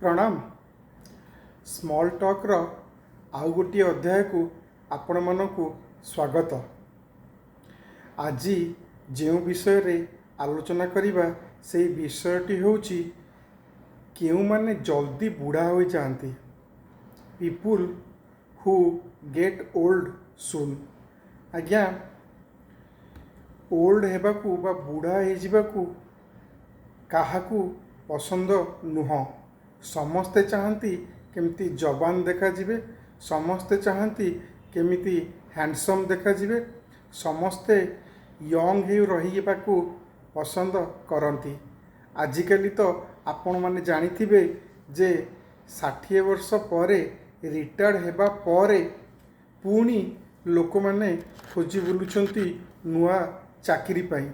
ପ୍ରଣାମ। ସ୍ମଲ୍ ଟକ୍ର ଆଉ ଗୋଟିଏ ଅଧ୍ୟାୟକୁ ଆପଣମାନଙ୍କୁ ସ୍ୱାଗତ। ଆଜି ଯେଉଁ ବିଷୟରେ ଆଲୋଚନା କରିବା, ସେଇ ବିଷୟଟି ହେଉଛି କେଉଁମାନେ ଜଲ୍ଦି ବୁଢ଼ା ହୋଇଯାଆନ୍ତି, people who get old soon। ଆଜ୍ଞା, ଓଲ୍ଡ ହେବାକୁ ବା ବୁଢ଼ା ହେଇଯିବାକୁ କାହାକୁ ପସନ୍ଦ ନୁହଁ। ସମସ୍ତେ ଚାହାନ୍ତି କେମିତି ଯବାନ ଦେଖାଯିବେ, ସମସ୍ତେ ଚାହାନ୍ତି କେମିତି ହ୍ୟାଣ୍ଡସମ୍ ଦେଖାଯିବେ, ସମସ୍ତେ ୟଙ୍ଗ ହେଇ ରହିବାକୁ ପସନ୍ଦ କରନ୍ତି। ଆଜିକାଲି ତ ଆପଣମାନେ ଜାଣିଥିବେ ଯେ 60 ବର୍ଷ ପରେ ରିଟାୟାର୍ଡ଼ ହେବା ପରେ ପୁଣି ଲୋକମାନେ ଖୋଜି ବୁଲୁଛନ୍ତି ନୂଆ ଚାକିରି ପାଇଁ।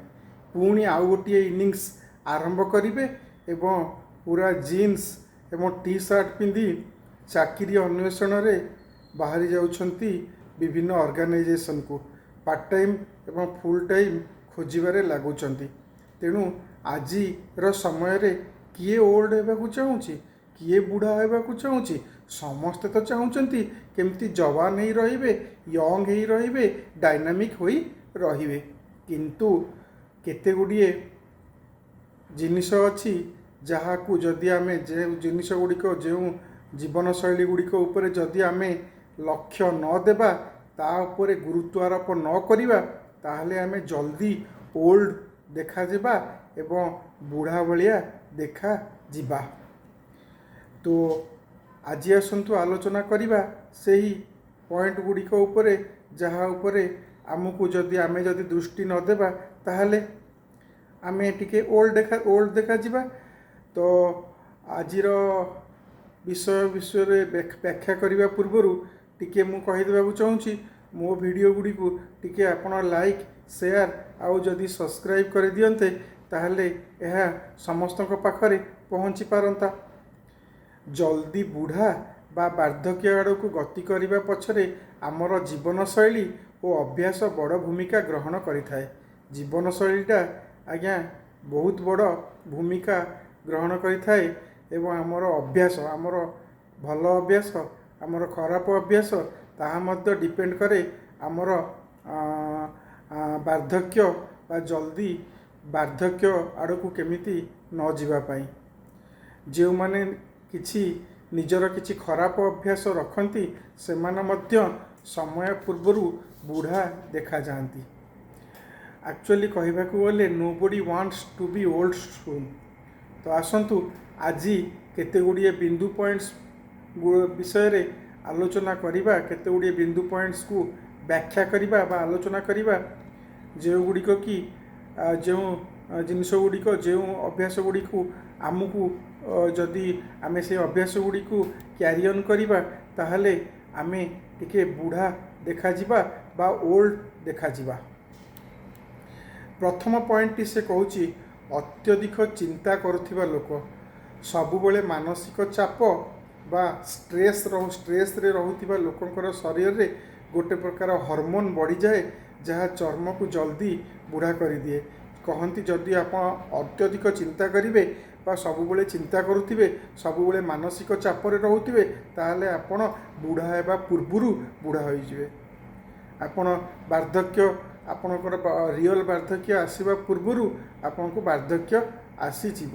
ପୁଣି ଆଉ ଗୋଟିଏ ଇନିଂସ ଆରମ୍ଭ କରିବେ ଏବଂ ପୁରା ଜିନ୍ସ ଏବଂ ଟି ସାର୍ଟ ପିନ୍ଧି ଚାକିରି ଅନ୍ୱେଷଣରେ ବାହାରି ଯାଉଛନ୍ତି। ବିଭିନ୍ନ ଅର୍ଗାନାଇଜେସନକୁ ପାର୍ଟ ଟାଇମ୍ ଏବଂ ଫୁଲ୍ ଟାଇମ୍ ଖୋଜିବାରେ ଲାଗୁଛନ୍ତି। ତେଣୁ ଆଜିର ସମୟରେ କିଏ ଓଲ୍ଡ ହେବାକୁ ଚାହୁଁଛି? କିଏ ବୁଢ଼ା ହେବାକୁ ଚାହୁଁଛି? ସମସ୍ତେ ତ ଚାହୁଁଛନ୍ତି କେମିତି ଯବାନ ହେଇ ରହିବେ, ୟଙ୍ଗ ହେଇ ରହିବେ, ଡାଇନାମିକ୍ ହୋଇ ରହିବେ। କିନ୍ତୁ କେତେ ଗୁଡ଼ିଏ ଜିନିଷ ଅଛି, ଯାହାକୁ ଯଦି ଆମେ ଯେଉଁ ଜିନିଷ ଗୁଡ଼ିକ, ଯେଉଁ ଜୀବନଶୈଳୀ ଗୁଡ଼ିକ ଉପରେ ଯଦି ଆମେ ଲକ୍ଷ୍ୟ ନ ଦେବା, ତା ଉପରେ ଗୁରୁତ୍ୱ ଆରୋପ ନ କରିବା, ତାହେଲେ ଆମେ ଜଲ୍ଦି ଓଲ୍ଡ ଦେଖାଯିବା ଏବଂ ବୁଢ଼ା ଭଳିଆ ଦେଖାଯିବା। ତ ଆଜି ଆସନ୍ତୁ ଆଲୋଚନା କରିବା ସେହି ପଏଣ୍ଟ ଗୁଡ଼ିକ ଉପରେ, ଯାହା ଉପରେ ଆମକୁ ଯଦି ଆମେ ଯଦି ଦୃଷ୍ଟି ନ ଦେବା, ତାହେଲେ ଆମେ ଟିକେ ଓଲ୍ଡ ଦେଖାଯିବା। ତ ଆଜିର ବିଷୟ ବିଷୟରେ ବ୍ୟାଖ୍ୟା କରିବା ପୂର୍ବରୁ ଟିକେ ମୁଁ କହିଦେବାକୁ ଚାହୁଁଛି, ମୋ ଭିଡ଼ିଓ ଗୁଡ଼ିକୁ ଟିକେ ଆପଣ ଲାଇକ୍, ସେୟାର ଆଉ ଯଦି ସବସ୍କ୍ରାଇବ୍ କରିଦିଅନ୍ତେ, ତାହେଲେ ଏହା ସମସ୍ତଙ୍କ ପାଖରେ ପହଞ୍ଚି ପାରନ୍ତା। ଜଲ୍ଦି ବୁଢ଼ା ବା ବାର୍ଦ୍ଧକ୍ୟ ଆଡ଼କୁ ଗତି କରିବା ପଛରେ ଆମର ଜୀବନଶୈଳୀ ଓ ଅଭ୍ୟାସ ବଡ଼ ଭୂମିକା ଗ୍ରହଣ କରିଥାଏ। ଜୀବନଶୈଳୀଟା ଆଜ୍ଞା ବହୁତ ବଡ଼ ଭୂମିକା ଗ୍ରହଣ କରିଥାଏ ଏବଂ ଆମର ଅଭ୍ୟାସ, ଆମର ଭଲ ଅଭ୍ୟାସ, ଆମର ଖରାପ ଅଭ୍ୟାସ, ତାହା ମଧ୍ୟ ଡିପେଣ୍ଡ କରେ ଆମର ବାର୍ଦ୍ଧକ୍ୟ ବା ଜଲ୍ଦି ବାର୍ଦ୍ଧକ୍ୟ ଆଡ଼କୁ କେମିତି ନ ଯିବା ପାଇଁ। ଯେଉଁମାନେ କିଛି ନିଜର କିଛି ଖରାପ ଅଭ୍ୟାସ ରଖନ୍ତି, ସେମାନେ ମଧ୍ୟ ସମୟ ପୂର୍ବରୁ ବୁଢ଼ା ଦେଖାଯାଆନ୍ତି। ଆକ୍ଚୁଆଲି କହିବାକୁ ଗଲେ, nobody wants to be old soon। ତ ଆସନ୍ତୁ ଆଜି କେତେ ଗୁଡ଼ିଏ ବିନ୍ଦୁ, ପଏଣ୍ଟସ୍ ବିଷୟରେ ଆଲୋଚନା କରିବା, କେତେ ଗୁଡ଼ିଏ ବିନ୍ଦୁ, ପଏଣ୍ଟସକୁ ବ୍ୟାଖ୍ୟା କରିବା ବା ଆଲୋଚନା କରିବା, ଯେଉଁଗୁଡ଼ିକ କି ଯେଉଁ ଜିନିଷ ଗୁଡ଼ିକ, ଯେଉଁ ଅଭ୍ୟାସ ଗୁଡ଼ିକୁ ଆମକୁ ଯଦି ଆମେ ସେଇ ଅଭ୍ୟାସ ଗୁଡ଼ିକୁ କ୍ୟାରି ଅନ୍ କରିବା, ତାହେଲେ ଆମେ ଟିକେ ବୁଢ଼ା ଦେଖାଯିବା ବା ଓଲ୍ଡ ଦେଖାଯିବା। ପ୍ରଥମ ପଏଣ୍ଟଟି ସେ କହୁଛି, ଅତ୍ୟଧିକ ଚିନ୍ତା କରୁଥିବା ଲୋକ। ସବୁବେଳେ ମାନସିକ ଚାପ ବା ଷ୍ଟ୍ରେସ୍ରେ ରହୁଥିବା ଲୋକଙ୍କର ଶରୀରରେ ଗୋଟେ ପ୍ରକାର ହରମୋନ୍ ବଢ଼ିଯାଏ, ଯାହା ଚର୍ମକୁ ଜଲ୍ଦି ବୁଢ଼ା କରିଦିଏ। କହନ୍ତି, ଯଦି ଆପଣ ଅତ୍ୟଧିକ ଚିନ୍ତା କରିବେ ବା ସବୁବେଳେ ଚିନ୍ତା କରୁଥିବେ, ସବୁବେଳେ ମାନସିକ ଚାପରେ ରହୁଥିବେ, ତାହେଲେ ଆପଣ ବୁଢ଼ା ହେବା ପୂର୍ବରୁ ବୁଢ଼ା ହୋଇଯିବେ। ଆପଣ ବାର୍ଦ୍ଧକ୍ୟ, ଆପଣଙ୍କର ରିଅଲ୍ ବାର୍ଦ୍ଧକ୍ୟ ଆସିବା ପୂର୍ବରୁ ଆପଣଙ୍କୁ ବାର୍ଦ୍ଧକ୍ୟ ଆସିଯିବ।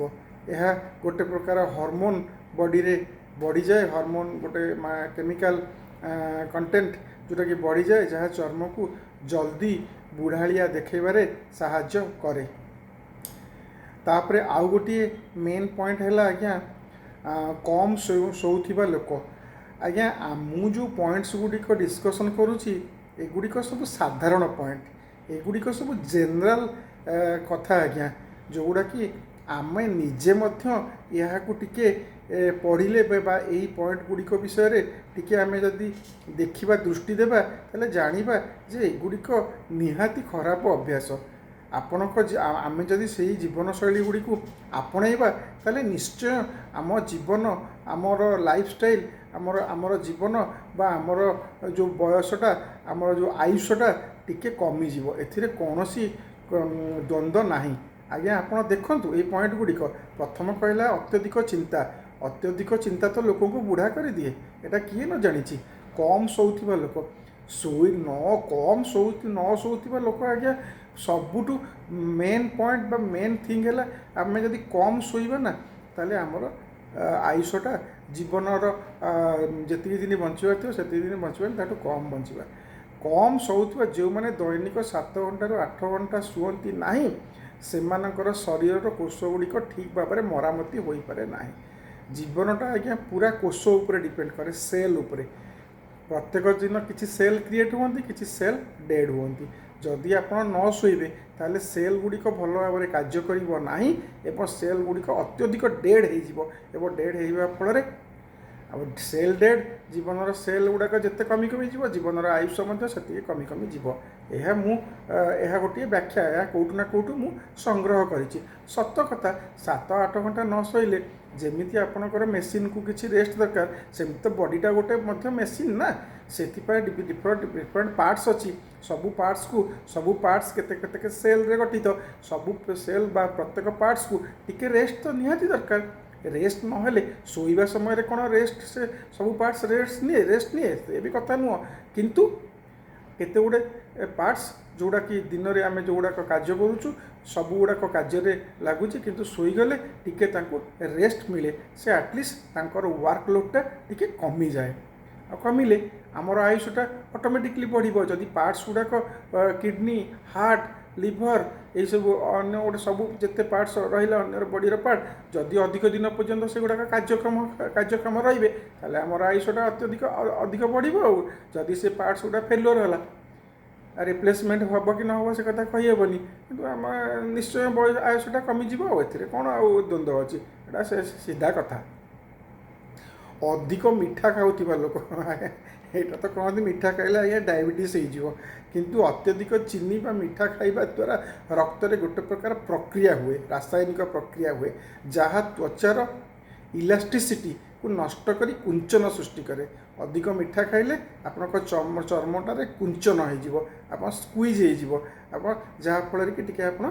ଏହା ଗୋଟେ ପ୍ରକାର ହରମୋନ୍ ବଡ଼ିରେ ବଢ଼ିଯାଏ। ହରମୋନ୍ ଗୋଟେ କେମିକାଲ କଣ୍ଟେଣ୍ଟ, ଯେଉଁଟାକି ବଢ଼ିଯାଏ, ଯାହା ଚର୍ମକୁ ଜଲ୍ଦି ବୁଢ଼ାଳିଆ ଦେଖାଇବାରେ ସାହାଯ୍ୟ କରେ। ତାପରେ ଆଉ ଗୋଟିଏ ମେନ୍ ପଏଣ୍ଟ ହେଲା ଆଜ୍ଞା, କମ୍ ଶୋଉଥିବା ଲୋକ। ଆଜ୍ଞା, ମୁଁ ଯେଉଁ ପଏଣ୍ଟସ୍ ଗୁଡ଼ିକ ଡିସ୍କସନ୍ କରୁଛି, ଏଗୁଡ଼ିକ ସବୁ ସାଧାରଣ ପଏଣ୍ଟ, ଏଗୁଡ଼ିକ ସବୁ ଜେନେରାଲ କଥା ଆଜ୍ଞା, ଯେଉଁଗୁଡ଼ାକି ଆମେ ନିଜେ ମଧ୍ୟ ଏହାକୁ ଟିକେ ପଢ଼ିଲେ ବା ଏଇ ପଏଣ୍ଟ ଗୁଡ଼ିକ ବିଷୟରେ ଟିକେ ଆମେ ଯଦି ଦେଖିବା, ଦୃଷ୍ଟି ଦେବା, ତାହେଲେ ଜାଣିବା ଯେ ଏଗୁଡ଼ିକ ନିହାତି ଖରାପ ଅଭ୍ୟାସ। ଆପଣଙ୍କ ଆମେ ଯଦି ସେଇ ଜୀବନଶୈଳୀ ଗୁଡ଼ିକୁ ଆପଣେଇବା, ତାହେଲେ ନିଶ୍ଚୟ ଆମ ଜୀବନ, ଆମର ଲାଇଫଷ୍ଟାଇଲ୍, ଆମର ଜୀବନ ବା ଆମର ଯେଉଁ ବୟସଟା, ଆମର ଯେଉଁ ଆୟୁଷଟା ଟିକେ କମିଯିବ। ଏଥିରେ କୌଣସି ଦ୍ୱନ୍ଦ୍ୱ ନାହିଁ ଆଜ୍ଞା। ଆପଣ ଦେଖନ୍ତୁ ଏଇ ପଏଣ୍ଟ ଗୁଡ଼ିକ। ପ୍ରଥମ କହିଲା ଅତ୍ୟଧିକ ଚିନ୍ତା। ଅତ୍ୟଧିକ ଚିନ୍ତା ତ ଲୋକଙ୍କୁ ବୁଢ଼ା କରିଦିଏ, ଏଇଟା କିଏ ନ ଜାଣିଛି। କମ୍ ଶୋଉଥିବା ଲୋକ, ଶୋଇ ନ କମ୍ ଶୋଉ ନ ଶୋଉଥିବା ଲୋକ ଆଜ୍ଞା, ସବୁଠୁ ମେନ୍ ପଏଣ୍ଟ ବା ମେନ୍ ଥିଙ୍ଗ ହେଲା, ଆମେ ଯଦି କମ୍ ଶୋଇବା ନା, ତାହେଲେ ଆମର ଆୟୁଷଟା, ଜୀବନର ଯେତିକି ଦିନ ବଞ୍ଚିବାର ଥିବ ସେତିକି ଦିନ ବଞ୍ଚିବାନି, ତାଠୁ କମ୍ ବଞ୍ଚିବା। କମ୍ ଶୋଉଥିବା, ଯେଉଁମାନେ ଦୈନିକ 7 ଘଣ୍ଟାରୁ 8 ଘଣ୍ଟା ଶୁଅନ୍ତି ନାହିଁ, ସେମାନଙ୍କର ଶରୀରର କୋଷ ଗୁଡ଼ିକ ଠିକ୍ ଭାବରେ ମରାମତି ହୋଇପାରେ ନାହିଁ। ଜୀବନଟା ଆଜ୍ଞା ପୁରା କୋଷ ଉପରେ ଡିପେଣ୍ଡ କରେ, ସେଲ୍ ଉପରେ। ପ୍ରତ୍ୟେକ ଦିନ କିଛି ସେଲ୍ କ୍ରିଏଟ୍ ହୁଅନ୍ତି, କିଛି ସେଲ୍ ଡେଡ଼୍ ହୁଅନ୍ତି। ଯଦି ଆପଣ ନ ଶୋଇବେ, ତାହେଲେ ସେଲ୍ ଗୁଡ଼ିକ ଭଲ ଭାବରେ କାର୍ଯ୍ୟ କରିବ ନାହିଁ ଏବଂ ସେଲ୍ ଗୁଡ଼ିକ ଅତ୍ୟଧିକ ଡେଡ଼୍ ହେଇଯିବ ଏବଂ ଡେଡ଼୍ ହେଇଯିବା ଫଳରେ, ଆଉ ସେଲ୍ ଡେଡ଼୍, ଜୀବନର ସେଲ୍ ଗୁଡ଼ାକ ଯେତେ କମି କମି ଯିବ, ଜୀବନର ଆୟୁଷ ମଧ୍ୟ ସେତିକି କମି କମି ଯିବ। ଏହା ଗୋଟିଏ ବ୍ୟାଖ୍ୟା। ଏହା କେଉଁଠୁ ନା କେଉଁଠୁ ମୁଁ ସଂଗ୍ରହ କରିଛି। ସତ କଥା, 7-8 ଘଣ୍ଟା ନ ଶୋଇଲେ, ଯେମିତି ଆପଣଙ୍କର ମେସିନ୍କୁ କିଛି ରେଷ୍ଟ ଦରକାର, ସେମିତି ତ ବଡ଼ିଟା ଗୋଟେ ମଧ୍ୟ ମେସିନ୍ ନା। ସେଥିପାଇଁ ଡିଫରେଣ୍ଟ ଡିଫରେଣ୍ଟ ପାର୍ଟସ୍ ଅଛି। ସବୁ ପାର୍ଟସ୍କୁ, ସବୁ ପାର୍ଟସ୍ କେତେ କେତେ ସେଲ୍ରେ ଗଠିତ। ସବୁ ସେଲ୍ ବା ପ୍ରତ୍ୟେକ ପାର୍ଟସ୍କୁ ଟିକେ ରେଷ୍ଟ ତ ନିହାତି ଦରକାର। ରେଷ୍ଟ ନହେଲେ, ଶୋଇବା ସମୟରେ କ'ଣ ରେଷ୍ଟ, ସେ ସବୁ ପାର୍ଟସ୍ ରେଷ୍ଟ ନିଏ, ସେ ବି କଥା ନୁହଁ। କିନ୍ତୁ କେତେ ଗୁଡ଼ିଏ ପାର୍ଟସ୍, ଯେଉଁଟାକି ଦିନରେ ଆମେ ଯେଉଁଗୁଡ଼ାକ କାର୍ଯ୍ୟ କରୁଛୁ, ସବୁ ଗୁଡ଼ାକ କାର୍ଯ୍ୟରେ ଲାଗୁଛି, କିନ୍ତୁ ଶୋଇଗଲେ ଟିକେ ତାଙ୍କୁ ରେଷ୍ଟ ମିଳେ। ସେ ଆଟଲିଷ୍ଟ ତାଙ୍କର ୱାର୍କଲୋଡ଼ଟା ଟିକେ କମିଯାଏ। ଆଉ କମିଲେ ଆମର ଆୟୁଷଟା ଅଟୋମେଟିକଲି ବଢ଼ିବ। ଯଦି ପାର୍ଟସ୍ ଗୁଡ଼ାକ, କିଡ଼ନୀ, ହାର୍ଟ, ଲିଭର, ଏଇସବୁ ଅନ୍ୟ ଗୋଟେ ସବୁ ଯେତେ ପାର୍ଟସ୍ ରହିଲା ଅନ୍ୟର ବଡ଼ିର ପାର୍ଟ, ଯଦି ଅଧିକ ଦିନ ପର୍ଯ୍ୟନ୍ତ ସେଗୁଡ଼ାକ କାର୍ଯ୍ୟକ୍ଷମ ରହିବେ, ତାହେଲେ ଆମର ଆୟୁଷଟା ଅତ୍ୟଧିକ ଅଧିକ ବଢ଼ିବ। ଆଉ ଯଦି ସେ ପାର୍ଟସ୍ ଗୁଡ଼ା ଫେଲୁଅର୍ ହେଲା, ରିପ୍ଲେସମେଣ୍ଟ ହେବ କି ନ ହେବ ସେ କଥା କହିହେବନି, କିନ୍ତୁ ଆମ ନିଶ୍ଚୟ ଆୟୁଷଟା କମିଯିବ। ଆଉ ଏଥିରେ କ'ଣ ଆଉ ଦ୍ୱନ୍ଦ୍ୱ ଅଛି? ଏଇଟା ସେ ସିଧା କଥା। ଅଧିକ ମିଠା ଖାଉଥିବା ଲୋକ, ଏଇଟା ତ କହନ୍ତି ମିଠା ଖାଇଲେ ଆଜ୍ଞା ଡାଇବେଟିସ୍ ହେଇଯିବ। କିନ୍ତୁ ଅତ୍ୟଧିକ ଚିନି ବା ମିଠା ଖାଇବା ଦ୍ୱାରା ରକ୍ତରେ ଗୋଟେ ପ୍ରକାର ପ୍ରକ୍ରିୟା ହୁଏ, ରାସାୟନିକ ପ୍ରକ୍ରିୟା ହୁଏ, ଯାହା ତ୍ୱଚାର ଇଲାଷ୍ଟିସିଟିକୁ ନଷ୍ଟ କରି କୁଞ୍ଚନ ସୃଷ୍ଟି କରେ। ଅଧିକ ମିଠା ଖାଇଲେ ଆପଣଙ୍କ ଚର୍ମଟାରେ କୁଞ୍ଚନ ହେଇଯିବ, ଆପଣ ସ୍କୁଇଜ୍ ହେଇଯିବ ଆପଣ, ଯାହାଫଳରେ କି ଟିକେ ଆପଣ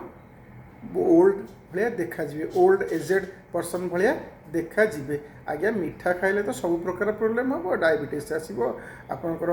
ଓଲ୍ଡ ଭଳିଆ ଦେଖାଯିବେ, ଓଲ୍ଡ ଏଜେଡ଼ ପର୍ସନ୍ ଭଳିଆ ଦେଖାଯିବେ। ଆଜ୍ଞା, ମିଠା ଖାଇଲେ ତ ସବୁ ପ୍ରକାର ପ୍ରୋବ୍ଲେମ୍ ହେବ। ଡାଇବେଟିସ୍ ଆସିବ, ଆପଣଙ୍କର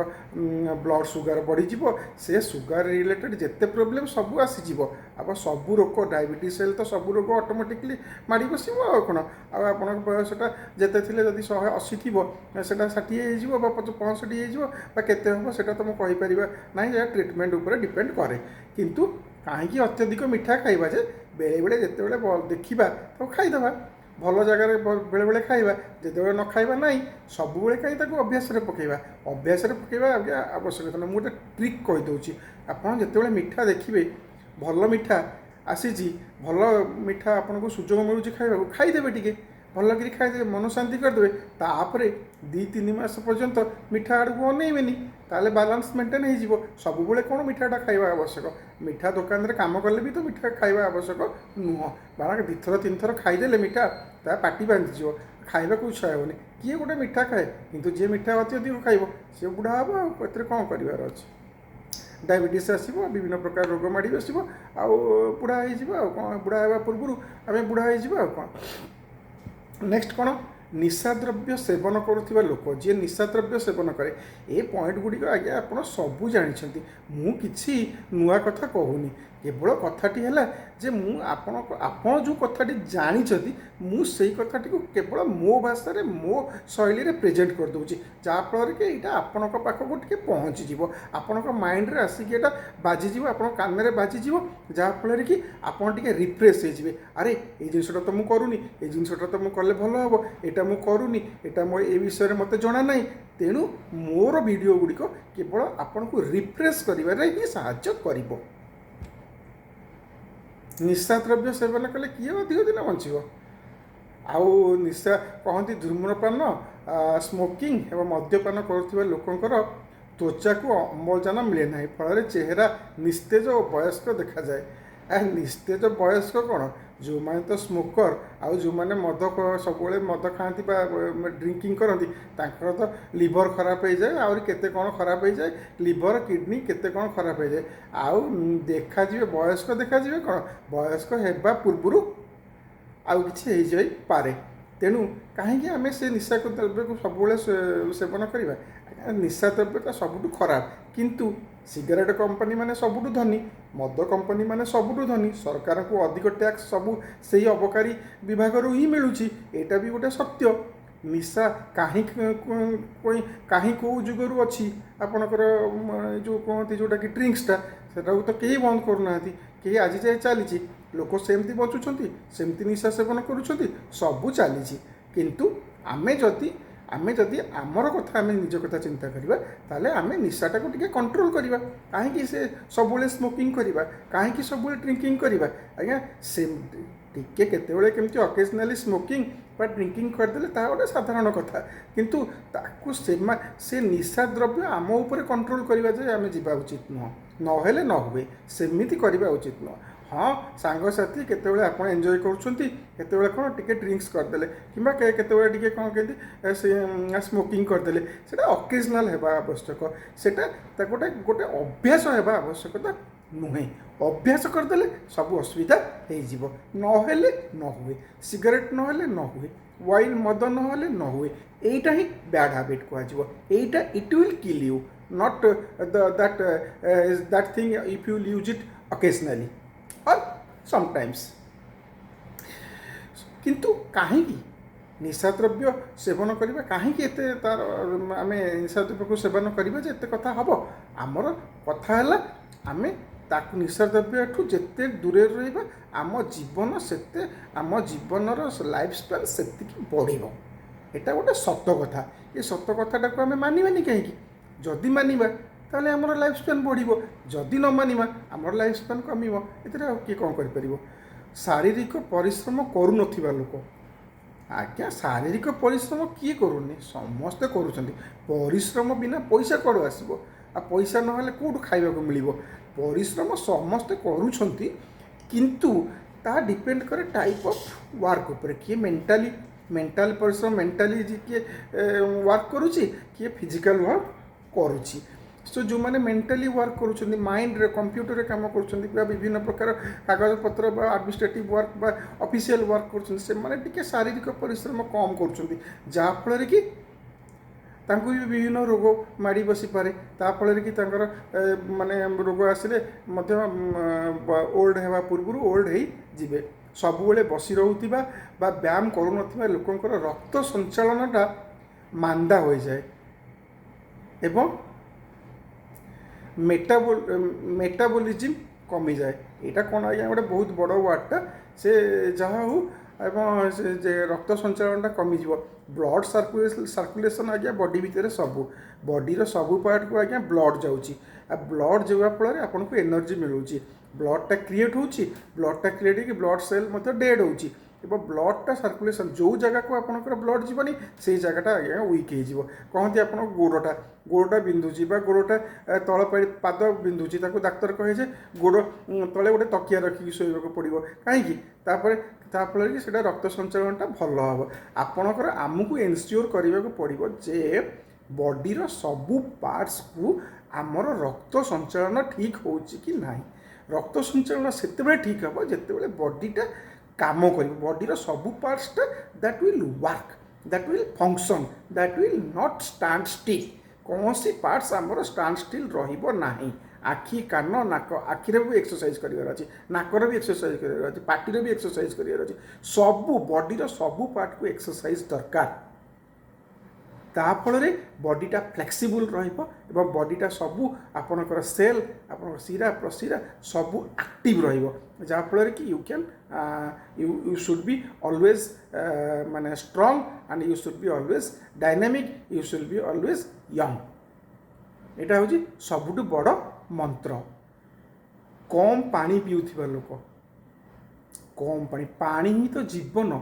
ବ୍ଲଡ଼ ସୁଗାର ବଢ଼ିଯିବ, ସେ ସୁଗାର ରିଲେଟେଡ଼ ଯେତେ ପ୍ରୋବ୍ଲେମ୍ ସବୁ ଆସିଯିବ। ଆପଣ ସବୁ ରୋଗ, ଡାଇବେଟିସ୍ ହେଲେ ତ ସବୁ ରୋଗ ଅଟୋମେଟିକଲି ମାଡ଼ି ବସିବ। ଆଉ କ'ଣ? ଆଉ ଆପଣଙ୍କ ବୟସଟା ଯେତେ ଥିଲେ, ଯଦି 180 ଥିବ, ସେଇଟା 60 ହେଇଯିବ ବା 65 ହେଇଯିବ ବା କେତେ ହେବ, ସେଇଟା ତ ମୁଁ କହିପାରିବା ନାହିଁ। ଏହା ଟ୍ରିଟମେଣ୍ଟ ଉପରେ ଡିପେଣ୍ଡ କରେ। କିନ୍ତୁ କାହିଁକି ଅତ୍ୟଧିକ ମିଠା ଖାଇବା ଯେ? ବେଳେବେଳେ ଯେତେବେଳେ ଦେଖିବା ତାକୁ ଖାଇଦେବା, ଭଲ ଜାଗାରେ ବେଳେବେଳେ ଖାଇବା, ଯେତେବେଳେ ନ ଖାଇବା ନାହିଁ। ସବୁବେଳେ କାହିଁ ତାକୁ ଅଭ୍ୟାସରେ ପକାଇବା? ଅଭ୍ୟାସରେ ପକାଇବା ଆଜ୍ଞା ଆବଶ୍ୟକତା ନାହିଁ। ମୁଁ ଗୋଟେ ଟ୍ରିକ୍ କହିଦେଉଛି। ଆପଣ ଯେତେବେଳେ ମିଠା ଦେଖିବେ, ଭଲ ମିଠା ଆସିଛି, ଭଲ ମିଠା ଆପଣଙ୍କୁ ସୁଯୋଗ ମିଳୁଛି ଖାଇବାକୁ, ଖାଇଦେବେ, ଟିକେ ଭଲ କରି ଖାଇଦେବେ, ମନ ଶାନ୍ତି କରିଦେବେ। ତାପରେ 2-3 ମାସ ପର୍ଯ୍ୟନ୍ତ ମିଠା ଆଡ଼କୁ ଅନେଇବେନି, ତାହେଲେ ବାଲାନ୍ସ ମେଣ୍ଟେନ୍ ହେଇଯିବ। ସବୁବେଳେ କ'ଣ ମିଠାଟା ଖାଇବା ଆବଶ୍ୟକ? ମିଠା ଦୋକାନରେ କାମ କଲେ ବି ତ ମିଠା ଖାଇବା ଆବଶ୍ୟକ ନୁହଁ। ବାରଣ ଦୁଇଥର ତିନିଥର ଖାଇଦେଲେ ମିଠା, ତା ପାଟି ବାନ୍ଧିଯିବ, ଖାଇବାକୁ ଇଚ୍ଛା ହେବନି। କିଏ ଗୋଟେ ମିଠା ଖାଏ? କିନ୍ତୁ ଯିଏ ମିଠା ଅତ୍ୟଧିକ ଖାଇବ, ସିଏ ବୁଢ଼ା ହେବ। ଆଉ ଏଥିରେ କ'ଣ କରିବାର ଅଛି? ଡାଇବେଟିସ୍ ଆସିବ, ବିଭିନ୍ନ ପ୍ରକାର ରୋଗ ମାଡ଼ି ବସିବ ଆଉ ବୁଢ଼ା ହେଇଯିବ। ଆଉ କ'ଣ? ବୁଢ଼ା ହେବା ପୂର୍ବରୁ ଆମେ ବୁଢ଼ା ହେଇଯିବା, ଆଉ କ'ଣ? ନେକ୍ସଟ କ'ଣ? ନିଶାଦ୍ରବ୍ୟ ସେବନ କରୁଥିବା ଲୋକ, ଯିଏ ନିଶାଦ୍ରବ୍ୟ ସେବନ କରେ। ଏ ପଏଣ୍ଟ ଗୁଡ଼ିକ ଆଜ୍ଞା ଆପଣ ସବୁ ଜାଣିଛନ୍ତି, ମୁଁ କିଛି ନୂଆ କଥା କହୁନି। କେବଳ କଥାଟି ହେଲା ଯେ ମୁଁ ଆପଣ ଯେଉଁ କଥାଟି ଜାଣିଛନ୍ତି, ମୁଁ ସେଇ କଥାଟିକୁ କେବଳ ମୋ ଭାଷାରେ, ମୋ ଶୈଳୀରେ ପ୍ରେଜେଣ୍ଟ କରିଦେଉଛି, ଯାହାଫଳରେ କି ଏଇଟା ଆପଣଙ୍କ ପାଖକୁ ଟିକେ ପହଞ୍ଚିଯିବ, ଆପଣଙ୍କ ମାଇଣ୍ଡରେ ଆସିକି ଏଇଟା ବାଜିଯିବ, ଆପଣଙ୍କ କାନରେ ବାଜିଯିବ, ଯାହାଫଳରେ କି ଆପଣ ଟିକେ ରିଫ୍ରେଶ୍ ହେଇଯିବେ। ଆରେ, ଏଇ ଜିନିଷଟା ତ ମୁଁ କରୁନି, ଏଇ ଜିନିଷଟା ତ ମୁଁ କଲେ ଭଲ ହେବ, ଏଇଟା ମୁଁ କରୁନି, ଏଇଟା ମୋ ଏ ବିଷୟରେ ମୋତେ ଜଣା ନାହିଁ। ତେଣୁ ମୋର ଭିଡ଼ିଓ ଗୁଡ଼ିକ କେବଳ ଆପଣଙ୍କୁ ରିଫ୍ରେଶ୍ କରିବାରେ ହିଁ ସାହାଯ୍ୟ କରିବ। ନିଶାଦ୍ରବ୍ୟ ସେବନ କଲେ କିଏ ଅଧିକ ଦିନ ବଞ୍ଚିବ? ଆଉ ନିଶା କହନ୍ତି, ଧୂମ୍ରପାନ, ସ୍ମୋକିଂ ଏବଂ ମଦ୍ୟପାନ କରୁଥିବା ଲୋକଙ୍କର ତ୍ୱଚାକୁ ଅମ୍ଳଜାନ ମିଳେ ନାହିଁ। ଫଳରେ ଚେହେରା ନିସ୍ତେଜ ଓ ବୟସ୍କ ଦେଖାଯାଏ। ନିସ୍ତେଜ ବୟସ୍କ କ'ଣ? ଯେଉଁମାନେ ତ ସ୍ମୋକର ଆଉ ଯେଉଁମାନେ ମଦ, ସବୁବେଳେ ମଦ ଖାଆନ୍ତି ବା ଡ୍ରିଙ୍କିଂ କରନ୍ତି, ତାଙ୍କର ତ ଲିଭର ଖରାପ ହେଇଯାଏ, ଆହୁରି କେତେ କ'ଣ ଖରାପ ହେଇଯାଏ, ଲିଭର, କିଡ଼ନୀ, କେତେ କ'ଣ ଖରାପ ହେଇଯାଏ। ଆଉ ଦେଖାଯିବେ ବୟସ୍କ, ଦେଖାଯିବେ କ'ଣ? ବୟସ୍କ ହେବା ପୂର୍ବରୁ ଆଉ କିଛି ହେଇଯାଇପାରେ। ତେଣୁ କାହିଁକି ଆମେ ସେ ନିଶା ଦ୍ରବ୍ୟକୁ ସବୁବେଳେ ସେବନ କରିବା? ନିଶା ଦ୍ରବ୍ୟଟା ସବୁଠୁ ଖରାପ, କିନ୍ତୁ ସିଗାରେଟ୍ କମ୍ପାନୀ ମାନେ ସବୁଠୁ ଧନୀ, ମଦ କମ୍ପାନୀ ମାନେ ସବୁଠୁ ଧନୀ। ସରକାରଙ୍କୁ ଅଧିକ ଟ୍ୟାକ୍ସ ସବୁ ସେଇ ଅବକାରୀ ବିଭାଗରୁ ହିଁ ମିଳୁଛି। ଏଇଟା ବି ଗୋଟେ ସତ୍ୟ। ନିଶା କାହିଁକି କାହିଁ କେଉଁ ଯୁଗରୁ ଅଛି ଆପଣଙ୍କର ଏ ଯେଉଁ କୁହନ୍ତି ଯେଉଁଟାକି ଡ୍ରିଙ୍କସଟା, ସେଟାକୁ ତ କେହି ବନ୍ଦ କରୁନାହାନ୍ତି, କେହି ଆଜି ଯାଏ ଚାଲିଛି। ଲୋକ ସେମିତି ବଞ୍ଚୁଛନ୍ତି, ସେମିତି ନିଶା ସେବନ କରୁଛନ୍ତି, ସବୁ ଚାଲିଛି। କିନ୍ତୁ ଆମେ ଯଦି ଆମର କଥା, ଆମେ ନିଜ କଥା ଚିନ୍ତା କରିବା, ତାହେଲେ ଆମେ ନିଶାଟାକୁ ଟିକେ କଣ୍ଟ୍ରୋଲ୍ କରିବା। କାହିଁକି ସେ ସବୁବେଳେ ସ୍ମୋକିଂ କରିବା? କାହିଁକି ସବୁବେଳେ ଡ୍ରିଙ୍କିଂ କରିବା? ଆଜ୍ଞା, ସେମିତି ଟିକେ କେତେବେଳେ କେମିତି ଅକେଜନାଲି ସ୍ମୋକିଂ ବା ଡ୍ରିଙ୍କିଂ କରିଦେଲେ ତାହା ଗୋଟେ ସାଧାରଣ କଥା, କିନ୍ତୁ ତାକୁ ସେ ନିଶା ଦ୍ରବ୍ୟ ଆମ ଉପରେ କଣ୍ଟ୍ରୋଲ୍ କରିବା ଯେ ଆମେ ଯିବା ଉଚିତ ନୁହଁ। ନହେଲେ ନ ହୁଏ, ସେମିତି କରିବା ଉଚିତ ନୁହଁ। ହଁ, ସାଙ୍ଗସାଥି କେତେବେଳେ ଆପଣ ଏନ୍ଜୟ କରୁଛନ୍ତି, କେତେବେଳେ କ'ଣ ଟିକେ ଡ୍ରିଙ୍କସ୍ କରିଦେଲେ କିମ୍ବା କେତେବେଳେ ଟିକେ କ'ଣ କେମିତି ସେ ସ୍ମୋକିଂ କରିଦେଲେ, ସେଇଟା ଅକେଜନାଲ୍ ହେବା ଆବଶ୍ୟକ। ସେଇଟା ତାକୁ ଗୋଟେ ଅଭ୍ୟାସ ହେବା ଆବଶ୍ୟକତା ନୁହେଁ। ଅଭ୍ୟାସ କରିଦେଲେ ସବୁ ଅସୁବିଧା ହେଇଯିବ। ନହେଲେ ନ ହୁଏ, ସିଗାରେଟ୍ ନହେଲେ ନ ହୁଏ, ୱାଇନ୍ ମଦ ନହେଲେ ନ ହୁଏ। ଏଇଟା ହିଁ ବ୍ୟାଡ଼୍ ହାବିଟ୍ କୁହାଯିବ। ଏଇଟା it will kill you, not the that that thing if you use it occasionally or sometimes. କିନ୍ତୁ କାହିଁକି ନିଶାଦ୍ରବ୍ୟ ସେବନ କରିବା? କାହିଁକି ଏତେ ତାର ଆମେ ନିଶାଦ୍ରବ୍ୟକୁ ସେବନ କରିବା ଯେ ଏତେ କଥା ହେବ? ଆମର କଥା ହେଲା, ଆମେ ତାକୁ ନିଶାଦ୍ରବ୍ୟଠୁ ଯେତେ ଦୂରରେ ରହିବା, ଆମ ଜୀବନ ସେତେ, ଆମ ଜୀବନର ଲାଇଫ୍ ସ୍ପାନ୍ ସେତିକି ବଢ଼ିବ। ଏଇଟା ଗୋଟେ ସତ କଥା। ଏ ସତ କଥାଟାକୁ ଆମେ ମାନିବାନି କାହିଁକି? ଯଦି ମାନିବା, ତାହେଲେ ଆମର ଲାଇଫ୍ ସ୍ପାନ୍ ବଢ଼ିବ। ଯଦି ନ ମାନିବା, ଆମର ଲାଇଫ୍ ସ୍ପାନ୍ କମିବ। ଏଥିରେ ଆଉ କିଏ କ'ଣ କରିପାରିବ? ଶାରୀରିକ ପରିଶ୍ରମ କରୁନଥିବା ଲୋକ। ଆଜ୍ଞା, ଶାରୀରିକ ପରିଶ୍ରମ କିଏ କରୁନି? ସମସ୍ତେ କରୁଛନ୍ତି। ପରିଶ୍ରମ ବିନା ପଇସା କୁଆଡ଼ୁ ଆସିବ? ଆଉ ପଇସା ନହେଲେ କେଉଁଠୁ ଖାଇବାକୁ ମିଳିବ? ପରିଶ୍ରମ ସମସ୍ତେ କରୁଛନ୍ତି, କିନ୍ତୁ ତାହା ଡିପେଣ୍ଡ କରେ ଟାଇପ୍ ଅଫ୍ ୱାର୍କ ଉପରେ। କିଏ ମେଣ୍ଟାଲି ପରିଶ୍ରମ, ମେଣ୍ଟାଲି କିଏ ୱାର୍କ କରୁଛି, କିଏ ଫିଜିକାଲ୍ ୱାର୍କ କରୁଛି। ସୋ ଯେଉଁମାନେ ମେଣ୍ଟାଲି ୱାର୍କ କରୁଛନ୍ତି, ମାଇଣ୍ଡରେ କମ୍ପ୍ୟୁଟରରେ କାମ କରୁଛନ୍ତି ବା ବିଭିନ୍ନ ପ୍ରକାର କାଗଜପତ୍ର ବା ଆଡ଼ମିନିଷ୍ଟ୍ରେଟିଭ୍ ୱାର୍କ ବା ଅଫିସିଆଲ୍ ୱାର୍କ କରୁଛନ୍ତି, ସେମାନେ ଟିକେ ଶାରୀରିକ ପରିଶ୍ରମ କମ୍ କରୁଛନ୍ତି, ଯାହାଫଳରେ କି ତାଙ୍କୁ ବି ବିଭିନ୍ନ ରୋଗ ମାଡ଼ି ବସିପାରେ। ତା ଫଳରେ କି ତାଙ୍କର ମାନେ ରୋଗ ଆସିଲେ ମଧ୍ୟ ଓଲ୍ଡ ହେବା ପୂର୍ବରୁ ଓଲ୍ଡ ହେଇଯିବେ। ସବୁବେଳେ ବସି ରହୁଥିବା ବା ବ୍ୟାୟାମ କରୁନଥିବା ଲୋକଙ୍କର ରକ୍ତ ସଞ୍ଚାଳନଟା ମାନ୍ଦା ହୋଇଯାଏ ଏବଂ ମେଟାବୋଲିଜିମ୍ କମିଯାଏ। ଏଇଟା କ'ଣ ଆଜ୍ଞା, ଗୋଟେ ବହୁତ ବଡ଼ ୱାର୍ଡ଼ଟା। ସେ ଯାହା ହଉ, ଏବଂ ସେ ଯେ ରକ୍ତ ସଞ୍ଚାଳନଟା କମିଯିବ, ବ୍ଲଡ଼ ସାର୍କୁଲେସନ୍ ଆଜ୍ଞା ବଡ଼ି ଭିତରେ ସବୁ ବଡ଼ିର ସବୁ ପାର୍ଟକୁ ଆଜ୍ଞା ବ୍ଲଡ଼ ଯାଉଛି। ଆଉ ବ୍ଲଡ଼ ଯିବା ଫଳରେ ଆପଣଙ୍କୁ ଏନର୍ଜି ମିଳୁଛି। ବ୍ଲଡ଼ଟା କ୍ରିଏଟ୍ ହେଉଛି, ବ୍ଲଡ଼ଟା କ୍ରିଏଟ୍ ହେଇକି ବ୍ଲଡ଼ ସେଲ୍ ମଧ୍ୟ ଡେଡ଼୍ ହେଉଛି ଏବଂ ବ୍ଲଡ଼ଟା ସାର୍କୁଲେସନ୍, ଯେଉଁ ଜାଗାକୁ ଆପଣଙ୍କର ବ୍ଲଡ଼ ଯିବନି, ସେଇ ଜାଗାଟା ଆଜ୍ଞା ୱିକ୍ ହେଇଯିବ। କହନ୍ତି ଆପଣଙ୍କ ଗୋଡ଼ଟା ବିନ୍ଧୁଛି ବା ଗୋଡ଼ଟା ତଳ ପାଦ ବିନ୍ଧୁଛି, ତାକୁ ଡାକ୍ତର କହେ ଯେ ଗୋଡ଼ ତଳେ ଗୋଟେ ତକିଆ ରଖିକି ଶୋଇବାକୁ ପଡ଼ିବ। କାହିଁକି? ତାପରେ ତା ଫଳରେ କି ସେଇଟା ରକ୍ତ ସଞ୍ଚାଳନଟା ଭଲ ହେବ ଆପଣଙ୍କର। ଆମକୁ ଏନସିଓର କରିବାକୁ ପଡ଼ିବ ଯେ ବଡ଼ିର ସବୁ ପାର୍ଟସକୁ ଆମର ରକ୍ତ ସଞ୍ଚାଳନ ଠିକ୍ ହେଉଛି କି ନାହିଁ। ରକ୍ତ ସଞ୍ଚାଳନ ସେତେବେଳେ ଠିକ୍ ହେବ ଯେତେବେଳେ ବଡ଼ିଟା କାମ କରିବ, ବଡ଼ିର ସବୁ ପାର୍ଟସଟା that will work, that will function, that will not stand still. କୌଣସି ପାର୍ଟସ ଆମର ଷ୍ଟାଣ୍ଡ ଷ୍ଟିଲ୍ ରହିବ ନାହିଁ। ଆଖି, କାନ, ନାକ। ଆଖିର ବି ଏକ୍ସରସାଇଜ୍ କରିବାର ଅଛି, ନାକର ବି ଏକ୍ସରସାଇଜ୍ କରିବାର ଅଛି, ପାଟିର ବି ଏକ୍ସରସାଇଜ୍ କରିବାର ଅଛି। ସବୁ ବଡ଼ିର ସବୁ ପାର୍ଟକୁ ଏକ୍ସରସାଇଜ୍ ଦରକାର। ତା ଫଳରେ ବଡ଼ିଟା ଫ୍ଲେକ୍ସିବୁଲ୍ ରହିବ ଏବଂ ବଡ଼ିଟା ସବୁ ଆପଣଙ୍କର ସେଲ୍, ଆପଣଙ୍କ ଶିରା ପ୍ରଶିରା ସବୁ ଆକ୍ଟିଭ୍ ରହିବ, ଯାହାଫଳରେ କି you should be always ମାନେ strong and you should be always dynamic, you should be always young. ଏଇଟା ହେଉଛି ସବୁଠୁ ବଡ଼ ମନ୍ତ୍ର। କମ୍ ପାଣି ପିଉଥିବା ଲୋକ। କମ୍ ପାଣି, ପାଣି ହିଁ ତ ଜୀବନ।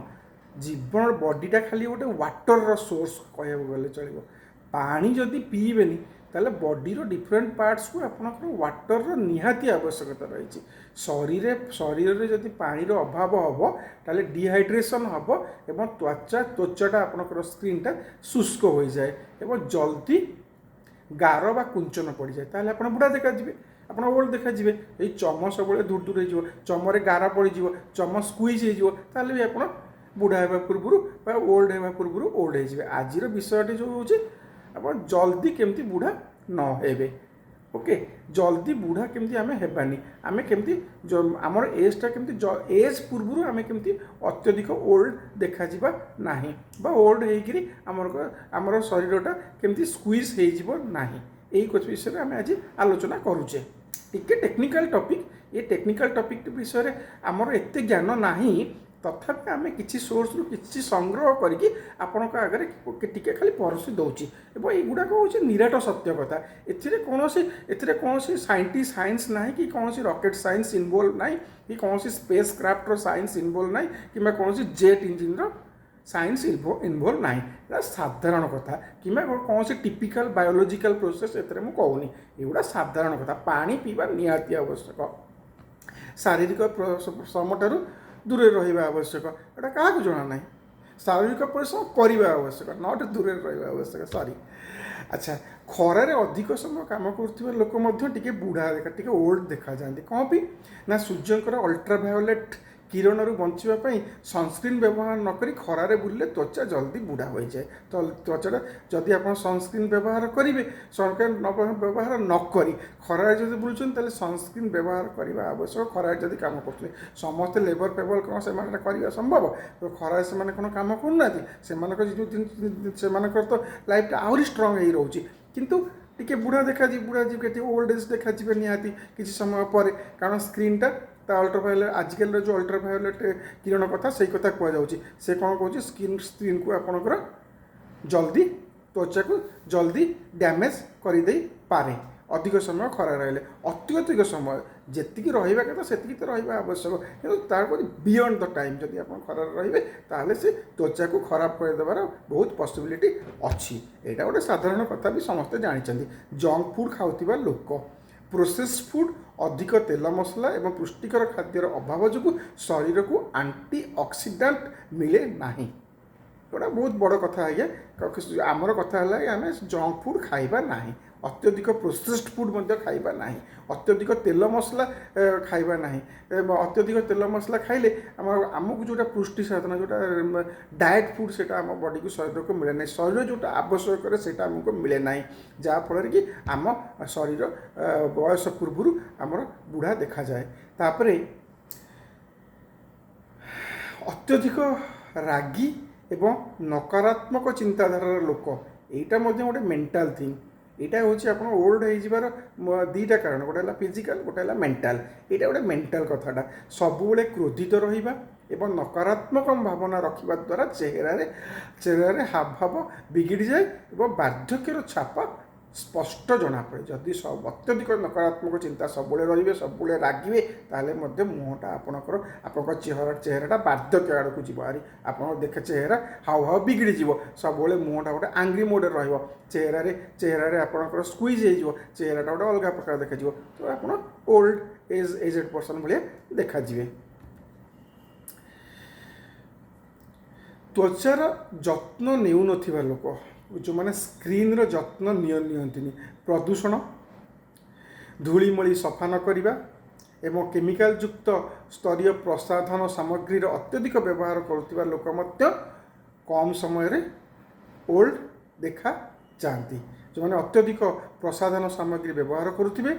ଜୀବନ, ବଡ଼ିଟା ଖାଲି ଗୋଟେ ୱାଟରର ସୋର୍ସ କହିବାକୁ ଗଲେ ଚଳିବ। ପାଣି ଯଦି ପିଇବେନି, ତାହେଲେ ବଡ଼ିର ଡିଫରେଣ୍ଟ ପାର୍ଟସକୁ ଆପଣଙ୍କର ୱାଟରର ନିହାତି ଆବଶ୍ୟକତା ରହିଛି। ଶରୀରରେ ଯଦି ପାଣିର ଅଭାବ ହେବ, ତାହେଲେ ଡିହାଇଡ୍ରେସନ୍ ହେବ ଏବଂ ତ୍ୱଚାଟା, ଆପଣଙ୍କର ସ୍କିନ୍ଟା ଶୁଷ୍କ ହୋଇଯାଏ ଏବଂ ଜଲ୍ଦି ଗାର ବା କୁଞ୍ଚନ ପଡ଼ିଯାଏ। ତାହେଲେ ଆପଣ ବୁଢ଼ା ଦେଖାଯିବେ, ଆପଣ ଓଲ୍ଡ ଦେଖାଯିବେ। ଏଇ ଚମ ସବୁବେଳେ ଧୁର ଧୁର ହେଇଯିବ, ଚମରେ ଗାର ପଡ଼ିଯିବ, ଚମ ସ୍କୁଇଜ୍ ହେଇଯିବ, ତାହେଲେ ବି ଆପଣ ବୁଢ଼ା ହେବା ପୂର୍ବରୁ ବା ଓଲ୍ଡ ହେବା ପୂର୍ବରୁ ଓଲ୍ଡ ହେଇଯିବେ। ଆଜିର ବିଷୟଟି ଯେଉଁ ହେଉଛି, ଆପଣ ଜଲ୍ଦି କେମିତି ବୁଢ଼ା ନ ହେବେ। ଓକେ, ଜଲ୍ଦି ବୁଢ଼ା କେମିତି ଆମେ ହେବାନି, ଆମେ କେମିତି ଆମର ଏଜ୍ଟା କେମିତି, ଏଜ୍ ପୂର୍ବରୁ ଆମେ କେମିତି ଅତ୍ୟଧିକ ଓଲ୍ଡ ଦେଖାଯିବା ନାହିଁ ବା ଓଲ୍ଡ ହେଇକିରି ଆମର ଶରୀରଟା କେମିତି ସ୍କୁଇଜ୍ ହେଇଯିବ ନାହିଁ, ଏଇ ବିଷୟରେ ଆମେ ଆଜି ଆଲୋଚନା କରୁଛେ। ଟିକେ ଟେକ୍ନିକାଲ୍ ଟପିକ୍, ଏ ଟେକ୍ନିକାଲ୍ ଟପିକ୍ ବିଷୟରେ ଆମର ଏତେ ଜ୍ଞାନ ନାହିଁ, ତଥାପି ଆମେ କିଛି ସୋର୍ସରୁ କିଛି ସଂଗ୍ରହ କରିକି ଆପଣଙ୍କ ଆଗରେ ଟିକେ ଖାଲି ପରସି ଦେଉଛି। ଏବଂ ଏଇଗୁଡ଼ାକ ହେଉଛି ନିରାଟ ସତ୍ୟ କଥା। ଏଥିରେ କୌଣସି ସାଇନ୍ସ ନାହିଁ କି କୌଣସି ରକେଟ୍ ସାଇନ୍ସ ଇନଭଲ୍ଭ ନାହିଁ କି କୌଣସି ସ୍ପେସ୍ କ୍ରାଫ୍ଟର ସାଇନ୍ସ ଇନଭଲ୍ଭ ନାହିଁ କିମ୍ବା କୌଣସି ଜେଟ୍ ଇଞ୍ଜିନ୍ର ସାଇନ୍ସ ଇନଭଲ୍ଭ ନାହିଁ। ଏଇଟା ସାଧାରଣ କଥା କିମ୍ବା କୌଣସି ଟିପିକାଲ୍ ବାୟୋଲୋଜିକାଲ୍ ପ୍ରୋସେସ୍ ଏଥିରେ ମୁଁ କହୁନି। ଏଗୁଡ଼ା ସାଧାରଣ କଥା। ପାଣି ପିଇବା ନିହାତି ଆବଶ୍ୟକ, ଶାରୀରିକ ଶ୍ରମଠାରୁ ଦୂରରେ ରହିବା ଆବଶ୍ୟକ। ଏଇଟା କାହାକୁ ଜଣା ନାହିଁ? ଶାରୀରିକ ପରିଶ୍ରମ କରିବା ଆବଶ୍ୟକ, not ଦୂରରେ ରହିବା ଆବଶ୍ୟକ, ସରି। ଆଚ୍ଛା, ଖରାରେ ଅଧିକ ସମୟ କାମ କରୁଥିବା ଲୋକ ମଧ୍ୟ ଟିକେ ବୁଢ଼ା ଦେଖା, ଟିକେ ଓଲ୍ଡ ଦେଖାଯାଆନ୍ତି। କ'ଣ ପାଇଁ ନା ସୂର୍ଯ୍ୟଙ୍କର ଅଲ୍ଟ୍ରାଭାୟୋଲେଟ୍ କିରଣରୁ ବଞ୍ଚିବା ପାଇଁ ସନସ୍କ୍ରିନ୍ ବ୍ୟବହାର ନକରି ଖରାରେ ବୁଲିଲେ ତ୍ୱଚା ଜଲ୍ଦି ବୁଢ଼ା ହୋଇଯାଏ। ତ ତ୍ୱଚାଟା ଯଦି ଆପଣ ସନସ୍କ୍ରିନ୍ ବ୍ୟବହାର କରିବେ, ସନସ୍କ୍ରିନ୍ ବ୍ୟବହାର ନ କରି ଖରାରେ ଯଦି ବୁଲୁଛନ୍ତି, ତାହେଲେ ସନସ୍କ୍ରିନ୍ ବ୍ୟବହାର କରିବା ଆବଶ୍ୟକ। ଖରାରେ ଯଦି କାମ କରୁଛନ୍ତି ସମସ୍ତେ, ଲେବର ଫେବର କ'ଣ ସେମାନେ କରିବା ସମ୍ଭବ? ତ ଖରାରେ ସେମାନେ କ'ଣ କାମ କରୁନାହାନ୍ତି? ସେମାନଙ୍କ ଯେଉଁ ସେମାନଙ୍କର ତ ଲାଇଫଟା ଆହୁରି ଷ୍ଟ୍ରଙ୍ଗ ହେଇ ରହୁଛି, କିନ୍ତୁ ଟିକେ ବୁଢ଼ା ଦେଖାଯିବ, ବୁଢ଼ା ଯିବେ, ଟିକେ ଓଲ୍ଡ ଏଜ୍ ଦେଖାଯିବେ ନିହାତି କିଛି ସମୟ ପରେ। କାରଣ ସ୍କ୍ରିନ୍ଟା ତା ଅଲ୍ଟ୍ରାଭାୟୋଲେଟ୍, ଆଜିକାଲିର ଯେଉଁ ଅଲ୍ଟ୍ରାଭାୟୋଲେଟ୍ କିରଣ କଥା, ସେଇ କଥା କୁହାଯାଉଛି। ସେ କ'ଣ କହୁଛି? ସ୍କିନ୍କୁ ଆପଣଙ୍କର ଜଲ୍ଦି, ତ୍ୱଚାକୁ ଜଲ୍ଦି ଡ୍ୟାମେଜ୍ କରିଦେଇପାରେ ଅଧିକ ସମୟ ଖରା ରହିଲେ। ଅତ୍ୟଧିକ ସମୟ ଯେତିକି ରହିବା କଥା ସେତିକି ତ ରହିବା ଆବଶ୍ୟକ, କିନ୍ତୁ ତାପରେ ବିୟଣ୍ଡ the time ଯଦି ଆପଣ ଖରାରେ ରହିବେ, ତାହେଲେ ସେ ତ୍ୱଚାକୁ ଖରାପ କରିଦେବାର ବହୁତ ପସିବିଲିଟି ଅଛି। ଏଇଟା ଗୋଟେ ସାଧାରଣ କଥା ବି, ସମସ୍ତେ ଜାଣିଛନ୍ତି। ଜଙ୍କ ଫୁଡ଼୍ ଖାଉଥିବା ଲୋକ, ପ୍ରୋସେସ୍ ଫୁଡ଼୍, ଅଧିକ ତେଲ ମସଲା ଏବଂ ପୁଷ୍ଟିକର ଖାଦ୍ୟର ଅଭାବ ଯୋଗୁଁ ଶରୀରକୁ ଆଣ୍ଟି ଅକ୍ସିଡାଣ୍ଟ ମିଳେ ନାହିଁ। ଏଗୁଡ଼ା ବହୁତ ବଡ଼ କଥା ଆଜ୍ଞା। ଆମର କଥା ହେଲା କି ଆମେ ଜଙ୍କ ଫୁଡ଼୍ ଖାଇବା ନାହିଁ, ଅତ୍ୟଧିକ ପ୍ରୋସେସ୍ଡ ଫୁଡ଼୍ ମଧ୍ୟ ଖାଇବା ନାହିଁ, ଅତ୍ୟଧିକ ତେଲ ମସଲା ଖାଇବା ନାହିଁ। ଏବଂ ଅତ୍ୟଧିକ ତେଲ ମସଲା ଖାଇଲେ ଆମକୁ ଯେଉଁଟା ପୁଷ୍ଟି ସାଧନ, ଯେଉଁଟା ଡାଏଟ୍ ଫୁଡ଼୍, ସେଇଟା ଆମ ବଡ଼ିକୁ, ଶରୀରକୁ ମିଳେ ନାହିଁ। ଶରୀର ଯେଉଁଟା ଆବଶ୍ୟକ କରେ, ସେଇଟା ଆମକୁ ମିଳେ ନାହିଁ, ଯାହାଫଳରେ କି ଆମ ଶରୀର ବୟସ ପୂର୍ବରୁ ଆମର ବୁଢ଼ା ଦେଖାଯାଏ। ତାପରେ ଅତ୍ୟଧିକ ରାଗି ଏବଂ ନକାରାତ୍ମକ ଚିନ୍ତାଧାରାର ଲୋକ, ଏଇଟା ମଧ୍ୟ ଗୋଟେ ମେଣ୍ଟାଲ ଥିଙ୍ଗ। ଏଇଟା ହେଉଛି ଆପଣ ଓଲ୍ଡ ହେଇଯିବାର ଦୁଇଟା କାରଣ, ଗୋଟେ ହେଲା ଫିଜିକାଲ, ଗୋଟେ ହେଲା ମେଣ୍ଟାଲ। ଏଇଟା ଗୋଟେ ମେଣ୍ଟାଲ କଥାଟା। ସବୁବେଳେ କ୍ରୋଧିତ ରହିବା ଏବଂ ନକାରାତ୍ମକ ଭାବନା ରଖିବା ଦ୍ୱାରା ଚେହେରାରେ ହାବଭାବ ବିଗିଡ଼ିଯାଏ ଏବଂ ବାର୍ଦ୍ଧକ୍ୟର ଛାପ ସ୍ପଷ୍ଟ ଜଣାପଡ଼େ। ଯଦି ଅତ୍ୟଧିକ ନକାରାତ୍ମକ ଚିନ୍ତା ସବୁବେଳେ ରହିବେ, ସବୁବେଳେ ରାଗିବେ, ତାହେଲେ ମଧ୍ୟ ମୁହଁଟା ଆପଣଙ୍କର, ଆପଣଙ୍କ ଚେହେରାଟା ବାର୍ଦ୍ଧକ୍ୟ ଆଡ଼କୁ ଯିବ ଆରି। ଆପଣଙ୍କ ଦେଖ ଚେହେରା ହାଉ ଭାବ ବିଗିଡ଼ିଯିବ। ସବୁବେଳେ ମୁହଁଟା ଗୋଟେ ଆଙ୍ଗ୍ରି ମୋଡ଼ରେ ରହିବ, ଚେହେରାରେ ଆପଣଙ୍କର ସ୍କୁଇଜ୍ ହେଇଯିବ, ଚେହେରାଟା ଗୋଟେ ଅଲଗା ପ୍ରକାର ଦେଖାଯିବ। ତ ଆପଣ ଓଲ୍ଡ ଏଜେଡ଼ ପର୍ସନ୍ ଭଳିଆ ଦେଖାଯିବେ। ତ୍ୱଚାର ଯତ୍ନ ନେଉନଥିବା ଲୋକ, ଯେଉଁମାନେ ସ୍କିନ୍ର ଯତ୍ନ ନିଅନ୍ତିନି, ପ୍ରଦୂଷଣ, ଧୂଳିମଳି ସଫା ନ କରିବା ଏବଂ କେମିକାଲ ଯୁକ୍ତ ସ୍ତରୀୟ ପ୍ରସାଧନ ସାମଗ୍ରୀର ଅତ୍ୟଧିକ ବ୍ୟବହାର କରୁଥିବା ଲୋକ ମଧ୍ୟ କମ୍ ସମୟରେ ଓଲ୍ଡ ଦେଖାଯାଆନ୍ତି। ଯେଉଁମାନେ ଅତ୍ୟଧିକ ପ୍ରସାଧନ ସାମଗ୍ରୀ ବ୍ୟବହାର କରୁଥିବେ,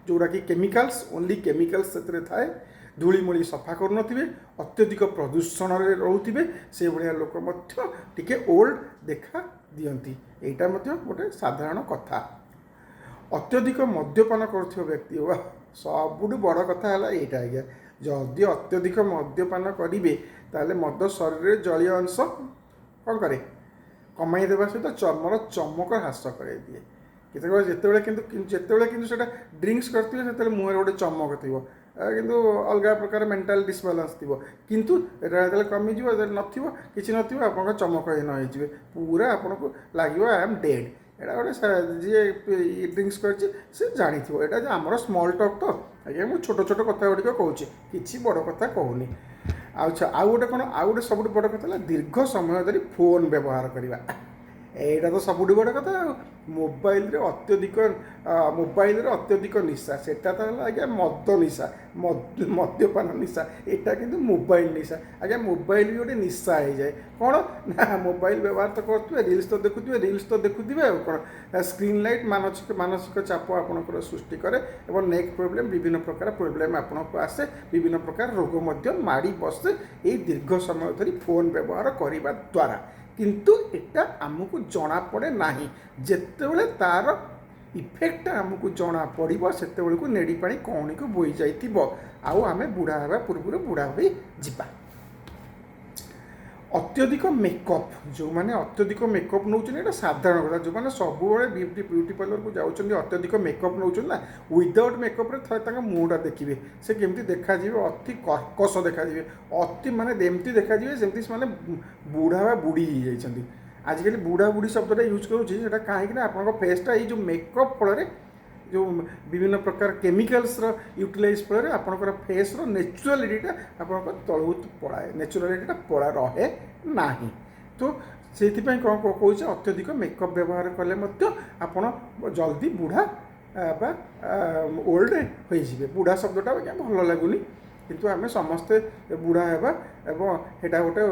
ଯେଉଁଗୁଡ଼ାକି କେମିକାଲ୍ସ, ଓନ୍ଲି କେମିକାଲ୍ସ ସେଥିରେ ଥାଏ, ଧୂଳିମଳି ସଫା କରୁନଥିବେ, ଅତ୍ୟଧିକ ପ୍ରଦୂଷଣରେ ରହୁଥିବେ, ସେଭଳିଆ ଲୋକ ମଧ୍ୟ ଟିକେ ଓଲ୍ଡ ଦେଖା ଦିଅନ୍ତି। ଏଇଟା ମଧ୍ୟ ଗୋଟେ ସାଧାରଣ କଥା। ଅତ୍ୟଧିକ ମଦ୍ୟପାନ କରୁଥିବା ବ୍ୟକ୍ତି, ସବୁଠୁ ବଡ଼ କଥା ହେଲା ଏଇଟା ଆଜ୍ଞା। ଯଦି ଅତ୍ୟଧିକ ମଦ୍ୟପାନ କରିବେ, ତାହେଲେ ମଦ ଶରୀରରେ ଜଳୀୟ ଅଂଶ କ'ଣ କରେ? କମାଇ ଦେବା ସହିତ ଚର୍ମର ଚମକ ହ୍ରାସ କରାଇ ଦିଏ। କେତେବେଳେ ଯେତେବେଳେ କିନ୍ତୁ ସେଇଟା ଡ୍ରିଙ୍କସ୍ କରିଥିବେ, ସେତେବେଳେ ମୁହଁରେ ଗୋଟେ ଚମକ ଥିବ, କିନ୍ତୁ ଅଲଗା ପ୍ରକାର ମେଣ୍ଟାଲ ଡିସବାଲାନ୍ସ ଥିବ। କିନ୍ତୁ ଏଇଟା ଯେତେବେଳେ କମିଯିବ, ଯେତେବେଳେ ନଥିବ, କିଛି ନଥିବ, ଆପଣଙ୍କ ଚମକହୀନ ହେଇଯିବେ ପୁରା, ଆପଣଙ୍କୁ ଲାଗିବ "I am dead"। ଏଇଟା ଗୋଟେ ଯିଏ ଡ୍ରିଙ୍କସ୍ କରିଛି ସେ ଜାଣିଥିବ। ଏଇଟା ଯେ ଆମର ସ୍ମଲ୍ ଟକ୍ ତ ଆଜ୍ଞା, ମୁଁ ଛୋଟ ଛୋଟ କଥା ଗୁଡ଼ିକ କହୁଛି, କିଛି ବଡ଼ କଥା କହୁନି। ଆଚ୍ଛା, ଆଉ ଗୋଟେ କ'ଣ? ଆଉ ଗୋଟେ ସବୁଠୁ ବଡ଼ କଥା ହେଲା ଦୀର୍ଘ ସମୟ ଧରି ଫୋନ୍ ବ୍ୟବହାର କରିବା। ଏଇଟା ତ ସବୁଠୁ ବଡ଼ କଥା। ଆଉ ମୋବାଇଲରେ ଅତ୍ୟଧିକ, ମୋବାଇଲର ଅତ୍ୟଧିକ ନିଶା, ସେଟା ତ ହେଲା ଆଜ୍ଞା ମଦ ନିଶା, ମଦ୍ୟପାନ ନିଶା। ଏଇଟା କିନ୍ତୁ ମୋବାଇଲ ନିଶା ଆଜ୍ଞା। ମୋବାଇଲ ବି ଗୋଟେ ନିଶା ହେଇଯାଏ। କ'ଣ ନା ମୋବାଇଲ ବ୍ୟବହାର ତ କରୁଥିବେ, ରିଲ୍ସ ତ ଦେଖୁଥିବେ, ରିଲ୍ସ ତ ଦେଖୁଥିବେ, ଆଉ କ'ଣ? ସ୍କ୍ରିନ୍ ଲାଇଟ୍ ମାନସିକ ଚାପ ଆପଣଙ୍କର ସୃଷ୍ଟି କରେ ଏବଂ ନେକ୍ ପ୍ରୋବ୍ଲେମ୍, ବିଭିନ୍ନ ପ୍ରକାର ପ୍ରୋବ୍ଲେମ୍ ଆପଣଙ୍କୁ ଆସେ, ବିଭିନ୍ନ ପ୍ରକାର ରୋଗ ମଧ୍ୟ ମାଡ଼ି ବସେ ଏଇ ଦୀର୍ଘ ସମୟ ଧରି ଫୋନ୍ ବ୍ୟବହାର କରିବା ଦ୍ୱାରା। କିନ୍ତୁ ଏଟା ଆମକୁ ଜଣାପଡ଼େ ନାହିଁ। ଯେତେବେଳେ ତା'ର ଇଫେକ୍ଟଟା ଆମକୁ ଜଣାପଡ଼ିବ, ସେତେବେଳକୁ ନେଡ଼ି ପାଣି କହୁଣୀକୁ ବୋହି ଯାଇଥିବ, ଆଉ ଆମେ ବୁଢ଼ା ହେବା ପୂର୍ବରୁ ବୁଢ଼ା ହୋଇଯିବା। ଅତ୍ୟଧିକ ମେକଅପ୍, ଯେଉଁମାନେ ଅତ୍ୟଧିକ ମେକଅପ୍ ନେଉଛନ୍ତି, ଏଇଟା ସାଧାରଣ କଥା। ଯେଉଁମାନେ ସବୁବେଳେ ବିୟୁଟି ପାର୍ଲରକୁ ଯାଉଛନ୍ତି, ଅତ୍ୟଧିକ ମେକଅପ୍ ନେଉଛନ୍ତି ନା, ୱିଦାଉଟ୍ ମେକଅପ୍ରେ ଥରେ ତାଙ୍କ ମୁହଁଟା ଦେଖିବେ, ସେ କେମିତି ଦେଖାଯିବେ, ଅତି କର୍କଶ ଦେଖାଯିବେ, ଅତି ମାନେ ଏମିତି ଦେଖାଯିବେ ଯେମିତି ସେମାନେ ବୁଢ଼ା ବା ବୁଢ଼ୀ ହେଇଯାଇଛନ୍ତି। ଆଜିକାଲି ବୁଢ଼ା ବୁଢ଼ୀ ଶବ୍ଦଟା ୟୁଜ୍ କରୁଛି, ସେଇଟା କାହିଁକି ନା ଆପଣଙ୍କ ଫେସ୍ଟା ଏଇ ଯେଉଁ ମେକଅପ୍ ଫଳରେ, ଯେଉଁ ବିଭିନ୍ନ ପ୍ରକାର କେମିକାଲ୍ସର ୟୁଟିଲାଇଜ୍ ଫଳରେ ଆପଣଙ୍କର ଫେସ୍ର ନେଚୁରାଲିଟିଟା ଆପଣଙ୍କ ତଳକୁ ପଳାଏ, ନେଚୁରାଲିଟିଟା ପଳା ରହେ ନାହିଁ। ତ ସେଇଥିପାଇଁ କ'ଣ କହୁଛି, ଅତ୍ୟଧିକ ମେକଅପ୍ ବ୍ୟବହାର କଲେ ମଧ୍ୟ ଆପଣ ଜଲ୍ଦି ବୁଢ଼ା ବା ଓଲ୍ଡ ହୋଇଯିବେ। ବୁଢ଼ା ଶବ୍ଦଟା ଆଜ୍ଞା ଭଲ ଲାଗୁନି, କିନ୍ତୁ ଆମେ ସମସ୍ତେ ବୁଢ଼ା ହେବା ଏବଂ ସେଇଟା ଗୋଟେ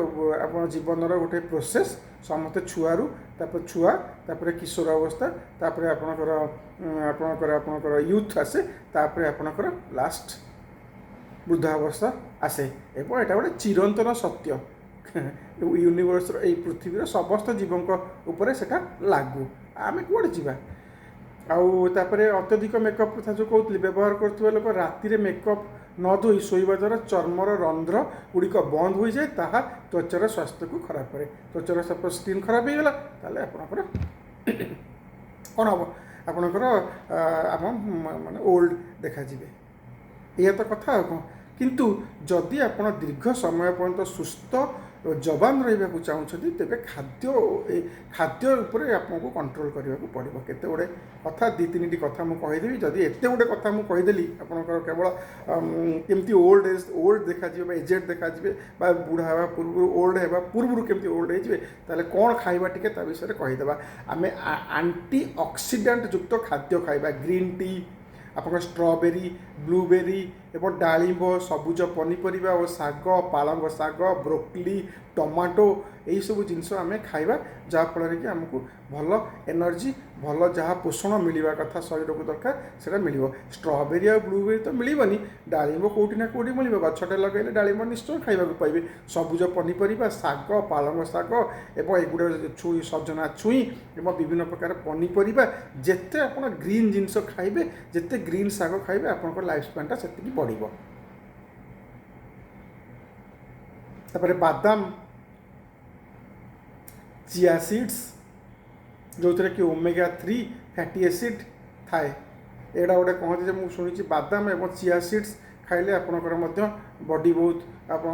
ଆପଣ ଜୀବନର ଗୋଟେ ପ୍ରୋସେସ୍। ସମସ୍ତେ ଛୁଆରୁ, ତାପରେ ଛୁଆ, ତାପରେ କିଶୋର ଅବସ୍ଥା, ତାପରେ ଆପଣଙ୍କର ୟୁଥ୍ ଆସେ, ତାପରେ ଆପଣଙ୍କର ଲାଷ୍ଟ ବୃଦ୍ଧାବସ୍ଥା ଆସେ। ଏବଂ ଏଇଟା ଗୋଟେ ଚିରନ୍ତନ ସତ୍ୟ, ୟୁନିଭର୍ସର, ଏଇ ପୃଥିବୀର ସମସ୍ତ ଜୀବଙ୍କ ଉପରେ ସେଟା ଲାଗୁ। ଆମେ କୁଆଡ଼େ ଯିବା? ଆଉ ତାପରେ ଅତ୍ୟଧିକ ମେକଅପ୍ କଥା ଯେଉଁ କହୁଥିଲି, ବ୍ୟବହାର କରୁଥିବା ଲୋକ ରାତିରେ ମେକଅପ୍ ନ ଧୋଇ ଶୋଇବା ଦ୍ୱାରା ଚର୍ମର ରନ୍ଧ୍ର ଗୁଡ଼ିକ ବନ୍ଦ ହୋଇଯାଏ, ତାହା ତ୍ୱଚାର ସ୍ୱାସ୍ଥ୍ୟକୁ ଖରାପ କରେ। ତ୍ୱଚାର ସପୋଜ୍ ସ୍କିନ୍ ଖରାପ ହେଇଗଲା, ତାହେଲେ ଆପଣଙ୍କର କ'ଣ ହେବ? ଆପଣଙ୍କର ଆପଣ ମାନେ ଓଲ୍ଡ ଦେଖାଯିବେ। ଏଇଆ ତ କଥା, ଆଉ କ'ଣ? କିନ୍ତୁ ଯଦି ଆପଣ ଦୀର୍ଘ ସମୟ ପର୍ଯ୍ୟନ୍ତ ସୁସ୍ଥ ଓ ଯବାନ ରହିବାକୁ ଚାହୁଁଛନ୍ତି, ତେବେ ଖାଦ୍ୟ ଉପରେ ଆପଣଙ୍କୁ କଣ୍ଟ୍ରୋଲ୍ କରିବାକୁ ପଡ଼ିବ। କେତେ ଗୁଡ଼ିଏ କଥା, 2 3ଟି କଥା ମୁଁ କହିଦେବି। ଯଦି ଏତେ ଗୁଡ଼ିଏ କଥା ମୁଁ କହିଦେଲି, ଆପଣଙ୍କର କେବଳ କେମିତି ଓଲ୍ଡ ଏଜ୍, ଓଲ୍ଡ ଦେଖାଯିବେ ବା ଏଜେଡ଼ ଦେଖାଯିବେ ବା ବୁଢ଼ା ହେବା ପୂର୍ବରୁ, ଓଲ୍ଡ ହେବା ପୂର୍ବରୁ କେମିତି ଓଲ୍ଡ ହେଇଯିବେ, ତାହେଲେ କ'ଣ ଖାଇବା ଟିକେ ତା ବିଷୟରେ କହିଦେବା। ଆମେ ଆଣ୍ଟି ଅକ୍ସିଡାଣ୍ଟ ଯୁକ୍ତ ଖାଦ୍ୟ ଖାଇବା, ଗ୍ରୀନ୍ ଟି, ଆପଣଙ୍କ ଷ୍ଟ୍ରବେରୀ, ବ୍ଲୁବେରୀ ଏବଂ ଡାଳିମ୍ବ, ସବୁଜ ପନିପରିବା ଓ ଶାଗ, ପାଳଙ୍ଗ ଶାଗ, ବ୍ରୋକଲି, ଟମାଟୋ, ଏଇସବୁ ଜିନିଷ ଆମେ ଖାଇବା, ଯାହାଫଳରେ କି ଆମକୁ ଭଲ ଏନର୍ଜି, ଭଲ ଯାହା ପୋଷଣ ମିଳିବା କଥା ଶରୀରକୁ ଦରକାର, ସେଇଟା ମିଳିବ। ଷ୍ଟ୍ରବେରୀ ଆଉ ବ୍ଲୁବେରୀ ତ ମିଳିବନି, ଡାଳିମ୍ବ କେଉଁଠି ନା କେଉଁଠି ମିଳିବ। ଗଛଟେ ଲଗାଇଲେ ଡାଳିମ୍ବ ନିଶ୍ଚୟ ଖାଇବାକୁ ପାଇବେ। ସବୁଜ ପନିପରିବା, ଶାଗ, ପାଳଙ୍ଗ ଶାଗ ଏବଂ ଏଗୁଡ଼ା ଛୁଇଁ, ସଜନା ଛୁଇଁ ଏବଂ ବିଭିନ୍ନ ପ୍ରକାର ପନିପରିବା, ଯେତେ ଆପଣ ଗ୍ରୀନ୍ ଜିନିଷ ଖାଇବେ, ଯେତେ ଗ୍ରୀନ୍ ଶାଗ ଖାଇବେ, ଆପଣଙ୍କ ଲାଇଫ୍ ସ୍ପାନ୍ଟା ସେତିକି ବଢ଼ିବ। ତାପରେ ବାଦାମ, ଚିଆ ସିଡ୍ସ, ଯେଉଁଥିରେ କି ଓମେଗା 3 ଫ୍ୟାଟି ଏସିଡ୍ ଥାଏ। ଏଇଟା ଗୋଟେ କହନ୍ତି ଯେ ମୁଁ ଶୁଣିଛି, ବାଦାମ ଏବଂ ଚିଆ ସିଡ୍ସ ଖାଇଲେ ଆପଣଙ୍କର ମଧ୍ୟ ବଡି ବହୁତ, ଆପଣ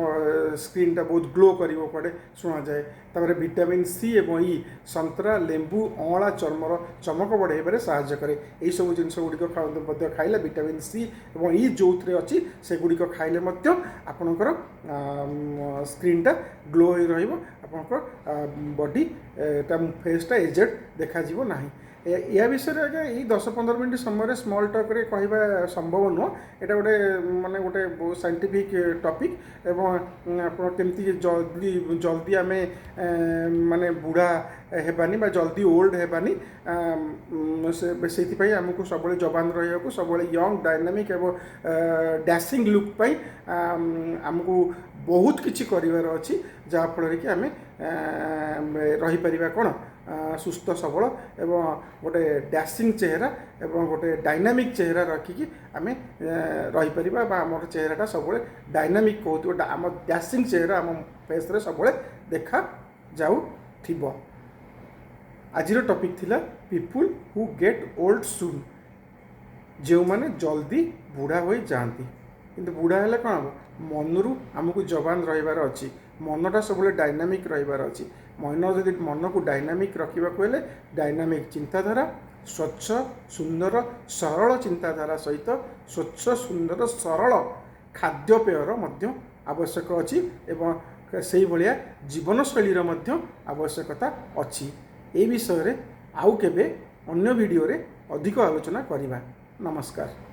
ସ୍କିନ୍ଟା ବହୁତ ଗ୍ଲୋ କରିବ କୁଆଡ଼େ ଶୁଣାଯାଏ। ତାପରେ ଭିଟାମିନ୍ ସି ଏବଂ ଇ, ସନ୍ତରା, ଲେମ୍ବୁ, ଅଁଳା ଚର୍ମର ଚମକ ବଢ଼ାଇବାରେ ସାହାଯ୍ୟ କରେ। ଏଇସବୁ ଜିନିଷ ଗୁଡ଼ିକ ମଧ୍ୟ ଖାଇଲେ, ଭିଟାମିନ୍ ସି ଏବଂ ଇ ଯେଉଁଥିରେ ଅଛି ସେଗୁଡ଼ିକ ଖାଇଲେ ମଧ୍ୟ ଆପଣଙ୍କର ସ୍କିନ୍ଟା ଗ୍ଲୋ ହୋଇ ରହିବ, ଆପଣଙ୍କ ବଡି ଟା, ଫେସ୍ଟା ଏଜେଡ଼ ଦେଖାଯିବ ନାହିଁ। ଏହା ବିଷୟରେ ଆଜ୍ଞା ଏଇ 10-15 ମିନିଟ୍ ସମୟରେ ସ୍ମଲ୍ ଟକ୍ରେ କହିବା ସମ୍ଭବ ନୁହଁ। ଏଇଟା ଗୋଟେ ମାନେ ଗୋଟେ ବହୁତ ସାଇଣ୍ଟିଫିକ୍ ଟପିକ୍ ଏବଂ ଆପଣ କେମିତି ଜଲ୍ଦି ଜଲ୍ଦି ଆମେ ମାନେ ବୁଢ଼ା ହେବାନି ବା ଜଲ୍ଦି ଓଲ୍ଡ ହେବାନି, ସେଇଥିପାଇଁ ଆମକୁ ସବୁବେଳେ ଯବାନ ରହିବାକୁ, ସବୁବେଳେ ୟଙ୍ଗ, ଡାଇନାମିକ୍ ଏବଂ ଡ୍ୟାସିଂ ଲୁକ୍ ପାଇଁ ଆମକୁ ବହୁତ କିଛି କରିବାର ଅଛି, ଯାହାଫଳରେ କି ଆମେ ରହିପାରିବା କ'ଣ ସୁସ୍ଥ ସବଳ ଏବଂ ଗୋଟେ ଡ୍ୟାସିଂ ଚେହେରା ଏବଂ ଗୋଟେ ଡାଇନାମିକ୍ ଚେହେରା ରଖିକି ଆମେ ରହିପାରିବା ବା ଆମର ଚେହେରାଟା ସବୁବେଳେ ଡାଇନାମିକ୍ କହୁଥିବ, ଆମ ଡ୍ୟାସିଂ ଚେହେରା ଆମ ଫେସ୍ରେ ସବୁବେଳେ ଦେଖାଯାଉଥିବ। ଆଜିର ଟପିକ୍ ଥିଲା people who get old soon, ଯେଉଁମାନେ ଜଲ୍ଦି ବୁଢ଼ା ହୋଇଯାଆନ୍ତି। କିନ୍ତୁ ବୁଢ଼ା ହେଲେ କ'ଣ ହେବ? ମନରୁ ଆମକୁ ଯବାନ ରହିବାର ଅଛି, ମନଟା ସବୁବେଳେ ଡାଇନାମିକ୍ ରହିବାର ଅଛି। ମନ ଯଦି ମନକୁ ଡାଇନାମିକ୍ ରଖିବାକୁ ହେଲେ ଡାଇନାମିକ୍ ଚିନ୍ତାଧାରା, ସ୍ୱଚ୍ଛ ସୁନ୍ଦର ସରଳ ଚିନ୍ତାଧାରା ସହିତ ସ୍ୱଚ୍ଛ ସୁନ୍ଦର ସରଳ ଖାଦ୍ୟପେୟର ମଧ୍ୟ ଆବଶ୍ୟକ ଅଛି ଏବଂ ସେଇଭଳିଆ ଜୀବନଶୈଳୀର ମଧ୍ୟ ଆବଶ୍ୟକତା ଅଛି। ଏ ବିଷୟରେ ଆଉ କେବେ ଅନ୍ୟ ଭିଡ଼ିଓରେ ଅଧିକ ଆଲୋଚନା କରିବା। ନମସ୍କାର।